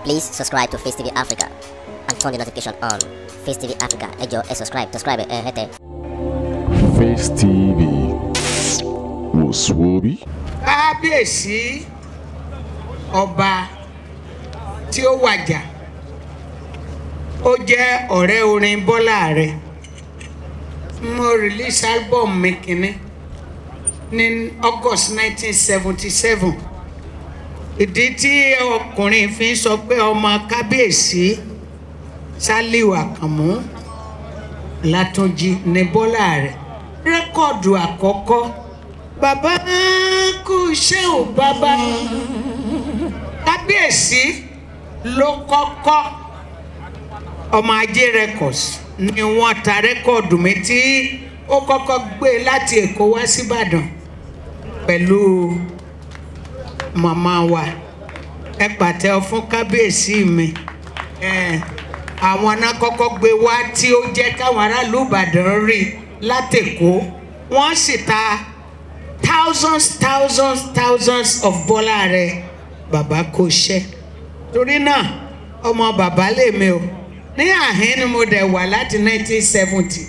Please subscribe to Face TV Africa and turn the notification on. Face TV Africa, ẹ jọ̀ọ́ ẹ subscribe, subscribe ẹ hẹ́tẹ̀. Face TV wò sùwòbí. Kábíyèsí ọba tí ó wàjà, ó jẹ́ ọ̀rẹ́ orin Bọ́lá Àrẹ. Mo release album mi kìíní ní August 1977. Ìdí tí ọkùnrin fi ń sọ pé ọmọ kábíyèsí Sàlíù Àkànmú Látúnjí ní Bọ́lá Àrẹ. Rẹ́kọ̀dù àkọ́kọ́, bàbá kú iṣẹ́ ò bàbá. Kábíyèsí ló kọ́kọ́ ọmọ Ajé Records ni wọ́n ta rẹ́kọ̀dù mi tí ó kọ́kọ́ gbé láti Èkó wá síbàdàn pẹ̀lú màmá wa. Ẹ pàtẹ́ fún kábíyèsí mi. Àwọn náà kọ́kọ́ gbé wá tí ó jẹ́ káwọn aráàlú Ìbàdàn rí látèkó. Wọ́n sì ta thousands thousands thousands of Bọ́lá Àrẹ. Bàbá kò ṣẹ́. Torí náà ọmọ bàbá lèmi o. Ní àhín ni mo dẹ̀ wà láti 1970.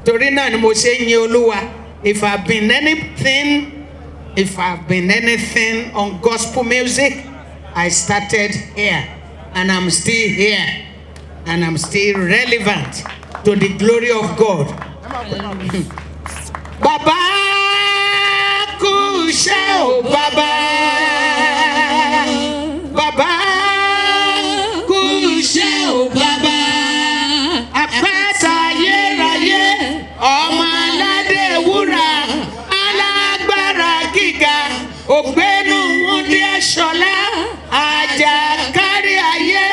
Torí náà ni mo ṣe ń yin Olúwa. If I've been anything on gospel music, I started here and I'm still here and I'm still relevant to the glory of God. Bàbá kú iṣẹ́ o bàbá. Bàbá kú iṣẹ́ o bàbá. Àpáta ayérayé, ọmọ aládé wúrà, alágbára gíga, ògbénu Wúndíá Ṣọlá, àjàkárí ayé,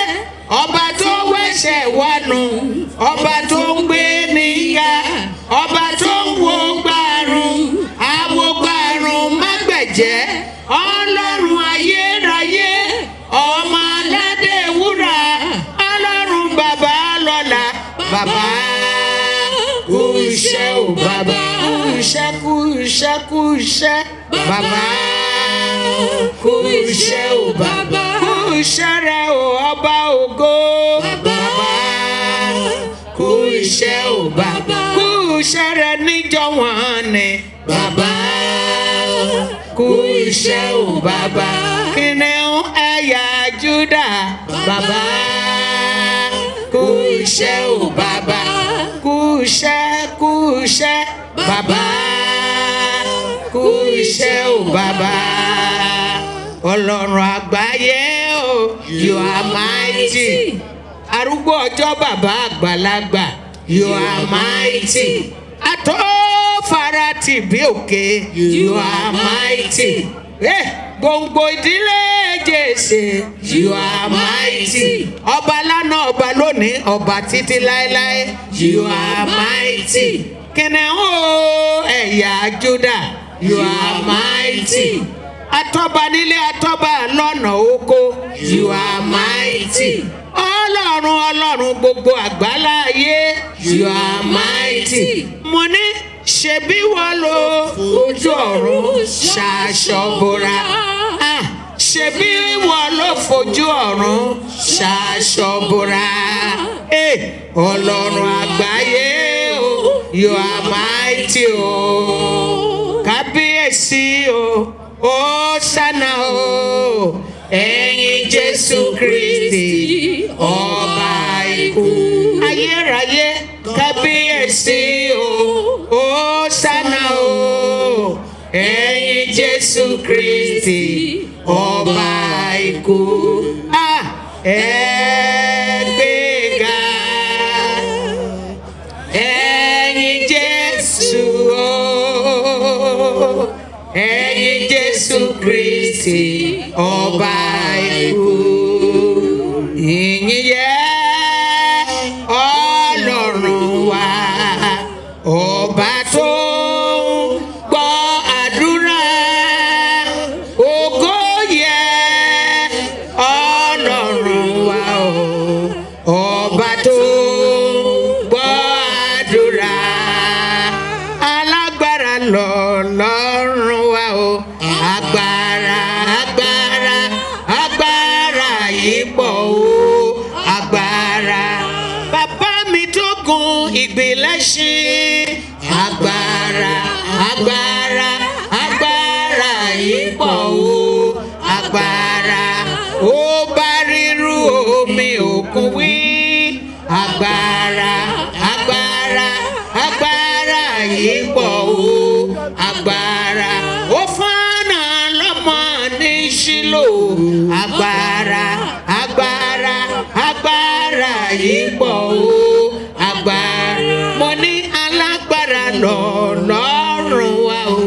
ọba tó wẹ̀ṣẹ̀ wánu, ọba tó ń gbé níga, ọba tó ń wo gbàrún, àwo gbàrún mágbẹ̀jẹ́, ọlọ́run ayérayé, ọmọ aládé wúrà, ọlọ́run bàbá lọ́la, bàbá kú iṣẹ́ o bàbá, kú iṣẹ́ kú iṣẹ́ kú iṣẹ́, bàbá kú iṣẹ́ o bàbá, kú iṣẹ́ rẹ o ọba ògo, bàbá kú iṣẹ́ o bàbá, kú iṣẹ́ rẹ níjọ́ wọn ni, bàbá kú iṣẹ́ o bàbá, kìnìún ẹ̀yà Júdà, bàbá kú iṣẹ́ o bàbá, kú iṣẹ́ kú iṣẹ́, bàbá kú iṣẹ́ o bàbá. Ọlọ́run àgbáyé o, you are mighty. Arúgbó ọjọ́ bàbá àgbàlagbà, you are mighty. Àtọ́farati bí òkè, you are mighty. Gbòǹgbò ìdílé Jésè, you are mighty. Ọba lánàá, ọba lónìí, ọba títí láéláé, you are mighty. Kìnìún o, ẹ̀yà Júdà, you are mighty. Atọ́ba nílé, atọ́ba lọ́nà oko, you are mighty. Ọlọ́run ọlọ́run gbogbo àgbáláyé, you are mighty. Mo ní ṣebí wọ́n lo ojú ọ̀run ṣaṣọ bora. Ṣebí wọ́n ló fojú ọ̀run ṣaṣọ bora. Ọlọ́run àgbáyé o, you are mighty o. Kábíyèsí o, Hosanna o, ẹ̀yin Jésù Kristi ọba ikú. Ayérayé kábíyèsí o, Hosanna o, ẹ̀yin Jésù Kristi ọba ikú. Ẹ gbéga, ẹ̀yin Jésù o, ẹ̀yin Jésù Kristi ọba ikú. Ìyìn yẹ Ọlọ́run wa, ọba tó ń gbọ́ àdúrà, ògo yẹ Ọlọ́run wa Ìgbì lẹ́ṣin. Agbára, agbára, agbára yìí pọ̀ o. Agbára, ó bá ríru omi òkun wí. Agbára, agbára, agbára yìí pọ̀ o. Agbára, ó fọ́nà lọ́mọ ní Ṣílò. Agbára, agbára, agbára yìí pọ̀ o. Agbára, mo ní alágbára lọ́lọ́run wa o.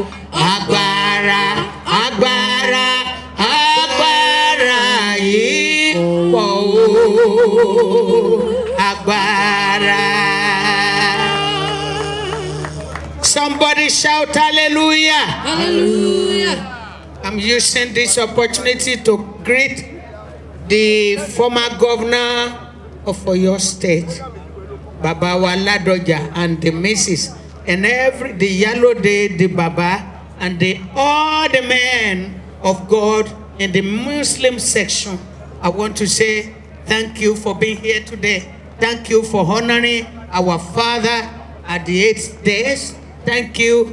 Agbára, agbára, agbára yìí pọ̀ o. Agbára. Somebody shout hallelujah. Hallelujah. I'm using this opportunity to greet the former governor of Oyo State, Baba wa Ladoja, and the missus, and every the Yalode, the Baba, and the all the men of God in the Muslim section. I want to say thank you for being here today. Thank you for honoring our father at the 8 days. Thank you,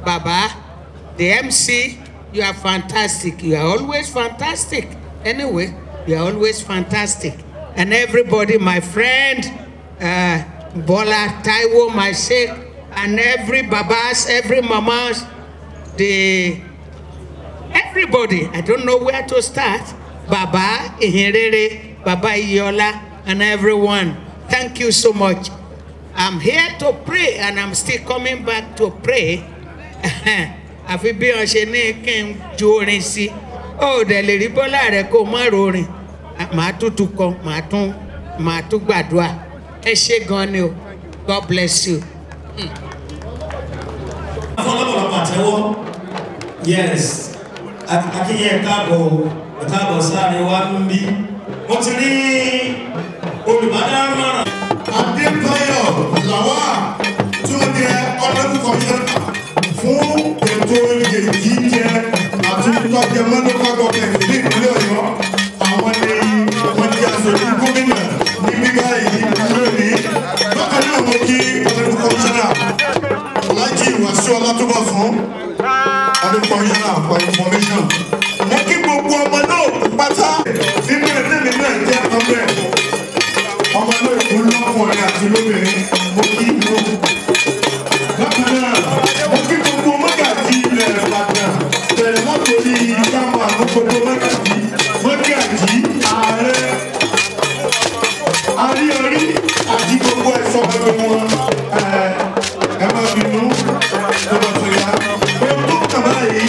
Baba, the MC. You are fantastic. You are always fantastic. Anyway, you are always fantastic. And everybody, my friend, Bola Taiwo, my sheikh, and every babas, every mamas, the everybody. I don't know where to start. Baba Ihinrere, Baba Iyiola, and everyone. Thank you so much. I'm here to pray, and I'm still coming back to pray. Àfi bí wọ́n ṣe ní kí n ju orin sí. Ó dẹ̀ lè rí bọ́lá rẹ̀ kó má rorin. Màá tútù kọ, màá tún gbàdúrà. Ẹ ṣé gan ni o. God bless you. Fọlọ́pọ̀lọpọ̀ àtẹ́wọ́. Yes, akínyẹ káàbọ̀ káàbọ̀ sáré wa ń bí. Mo ti rí olùbádámọ̀ràn. Adébáyọ̀ Lawal tí ó jẹ́ honorable commissioner fún ètò oyè jíjẹ àti tọ́jẹmọ́ local government ní ìpínlẹ̀ Ọ̀yọ́. Àwọn ni wọ́n jẹ́ aṣojú gómìnà ní bíbá yìí lónìí. Bákan náà mo kí honorable commissioner Alhaji Wasiu Ọlátúbọ̀sún, honorable commissioner for information. Mo kí gbogbo ọmọ náà pátá nínú ẹgbẹ́ mi náà jẹ́ ọmọ ẹ̀. Ọmọ náà kú lọ́kùnrin àti lóbìnrin, mo kí ìlú. Bákan náà, mo kí gbogbo mọ́gàjí ilẹ̀ Ìbàdàn bẹ̀rẹ̀ látòrí ìdáhùn àkókò mọ́gàjí, mọ́gàjí, ààrẹ, aríorí àti gbogbo ẹ̀ṣọ́ ẹgbẹ́ wọn. Ẹ má bínú tó bá tó yá. Ohun tó kàn báyìí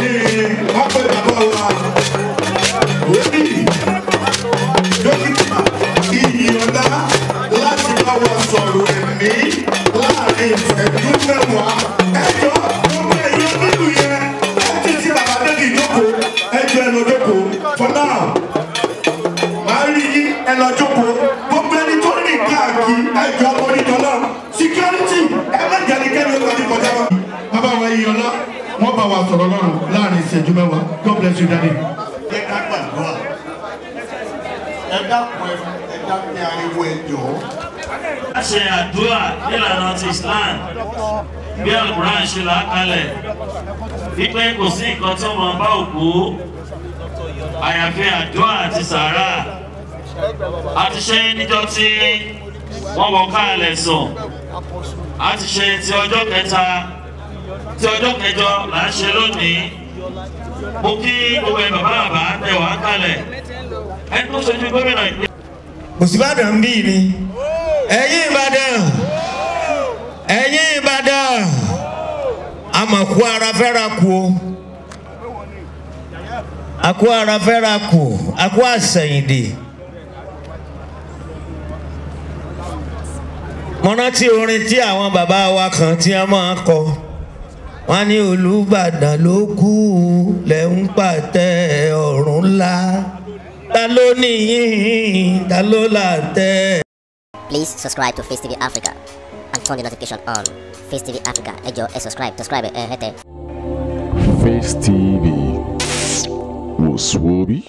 ni wọ́n pè bàbá wa wòlíì dókítà Iyiola láti bá wa sọ̀rọ̀ ẹ̀mí láàrin ìṣẹ́jú mẹ́wàá. Ẹjọ́ gbogbo ẹ̀yọ́ nínú yẹn ẹ ti ti bàbá débi ìjókòó ẹjọ́ ẹ lọ jókòó for now. Màá rí yín ẹ lọ jókòó. Gbogbo ẹni tó rìn káàkiri ẹjọ́ onítọ̀lọ́ security ẹ má jẹ́ ẹnikẹ́ni ó gbàdí kọjá wa. Bàbá wa Iyiola wọ́n bá wa sọ̀rọ̀ lọ́rùn láàrin ìṣẹ́jú mẹ́wàá. God bless you daddy. Jẹ́ ká gbàdúrà. Ẹ dákun ẹ dákun ariwo ẹ jọ̀ọ́. A ṣe àdúrà nílànà ti Islam bí Al-Qur'an ṣe là á kalẹ̀ wípé kò sí nǹkan tí wọ́n bá òkú àyàfi àdúrà àti sàárà. A ti ṣe níjọ́ tí wọ́n wọ káàlẹ̀ sùn, a ti ṣe ti ọjọ́ kẹta, ti ọjọ́ kẹjọ là ń ṣe lónìí. Mo kí gbogbo ẹ bàbá bàbá tẹ wàá kalẹ̀ ẹni tó ṣojú gómìnà ìpínlẹ̀. Kò sí Ìbàdàn bí ni. Ẹ̀yin Ìbàdàn, ẹ̀yin Ìbàdàn, a mà kú ara fẹ́ra kú o. A kú ara fẹ́ra kú, a kú àsẹ̀yìndè. Mo rántí orin tí àwọn bàbá wa kan tí a máa kọ. Wọ́n ní Olúbàdàn ló kú lẹ̀ ń pàtẹ ọ̀run ńlá. Ta ló níyìn, ta ló làtẹ. Please subscribe to Face TV Africa and turn the notification on. Face TV Africa, ẹ jọ̀ọ́ ẹ subscribe, subscribe ẹ hẹ́tẹ̀. Face TV was Swoby.